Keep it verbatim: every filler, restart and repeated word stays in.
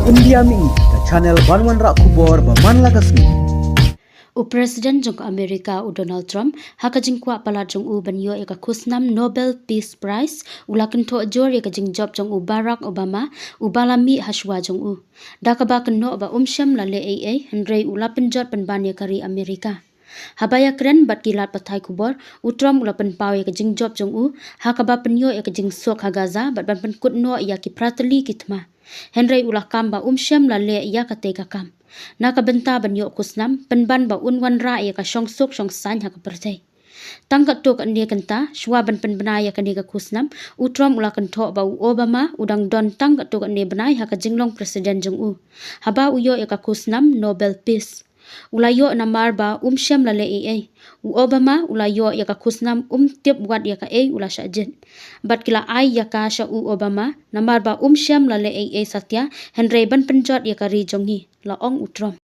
India Mihi, ka channel ban wanrah khubor ba man la ka sngi. U President jong ka Amerika u Donald Trump, ha ka jingkwah palat jong u ban ïoh ïa ka khusnam Nobel Peace Prize, u la kynthoh jur ïa ka jingjop jong u Barack Obama, u ba la mih ha shuwa jong u. Da kaba kynnoh ba um shym la leh ei ei, hynrei u la pynjot pynban ïa ka ri Amerika. Haba ïakren bad ki lad pathai khubor, u Trump u la pynpaw ïa ka jingjop jong u, ha kaba pynïoh ïa ka jingsuk ha Gaza, bad ban pynkut noh ïa ki prateli ki thma. Hynrei u la kam ba um shym la leh ïa katei ka kam. Na ka bynta ban ïoh khusnam, pynban ba un wanrah ïa ka shongsuk shongsaiñ ha ka pyrthei. Tang katto katne kynta, shuwa ban pynbna ïa kane ka khusnam, u Trump u la kynthoh ba u Obama, u dang don tang katto katne bnai ha ka jinglong president jong u. Haba u ïoh ïa ka khusnam Nobel Peace. U la ïoh namar ba um shym la leh ei ei. U Obama, u la ïoh ïa ka khusnam um tip wat ïa kaei u la shah jied. Bad ki la ai ïa ka sha u Obama, namar ba um shym la leh ei ei satia, hynrei ban pynjot ïa ka ri jong ngi, la ong u Trump.